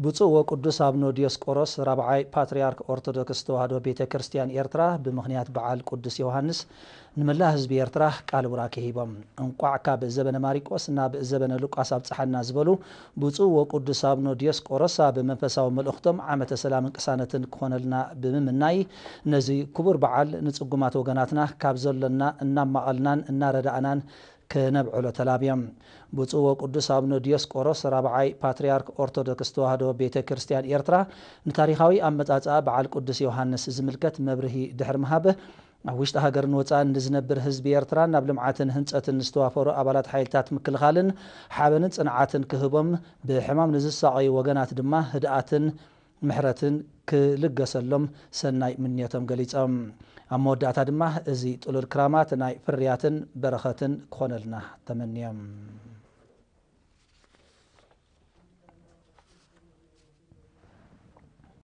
ብፁዕ ወቅዱስ አቡነ ዲዮስቆሮስ ራብዓይ ፓትርያርክ ኦርቶዶክስ ተዋህዶ ቤተ ክርስቲያን ኤርትራ ብምኽንያት በዓል ቅዱስ ዮሃንስ ንመላእ ህዝቢ ኤርትራ ቃል ቡራኬ ሂቦም። እንቋዕ ካብ ዘበነ ማሪቆስ ናብ ዘበነ ሉቃስ ኣብጽሓና ዝበሉ ብፁዕ ወቅዱስ አቡነ ዲዮስቆሮስ ኣብ መንፈሳዊ መልእኽቶም ዓመተ ሰላምን ቅሳነትን ክኾነልና ብምምናይ ነዚ ክቡር በዓል ንጽጉማት ወገናትና ካብ ዘሎና እናማቐልናን እናረዳእናን ክነብዕሎ ተላብዮም። ብፁዕ ወቅዱስ አቡነ ዲዮስቆሮስ ራብዓይ ፓትርያርክ ኦርቶዶክስ ተዋህዶ ቤተ ክርስቲያን ኤርትራ ንታሪኻዊ ኣመጻጽኣ በዓል ቅዱስ ዮሃንስ ዝምልከት መብርሂ ድሕሪ ምሃብ ኣብ ውሽጢ ሃገርን ወጻእን ንዝነብር ህዝቢ ኤርትራ ናብ ልምዓትን ህንጸትን ንዝተዋፈሩ ኣባላት ሓይልታት ምክልኻልን ሓበንን ጽንዓትን ክህቦም ብሕማም ንዝሳቐዩ ወገናት ድማ ህድኣትን ምሕረትን ክልገሰሎም ሰናይ ምንዮቶም ገሊጾም። ኣብ መወዳእታ ድማ እዚ ጥሉል ክራማት ናይ ፍርያትን በረኸትን ክኾነልና ተመንዮም።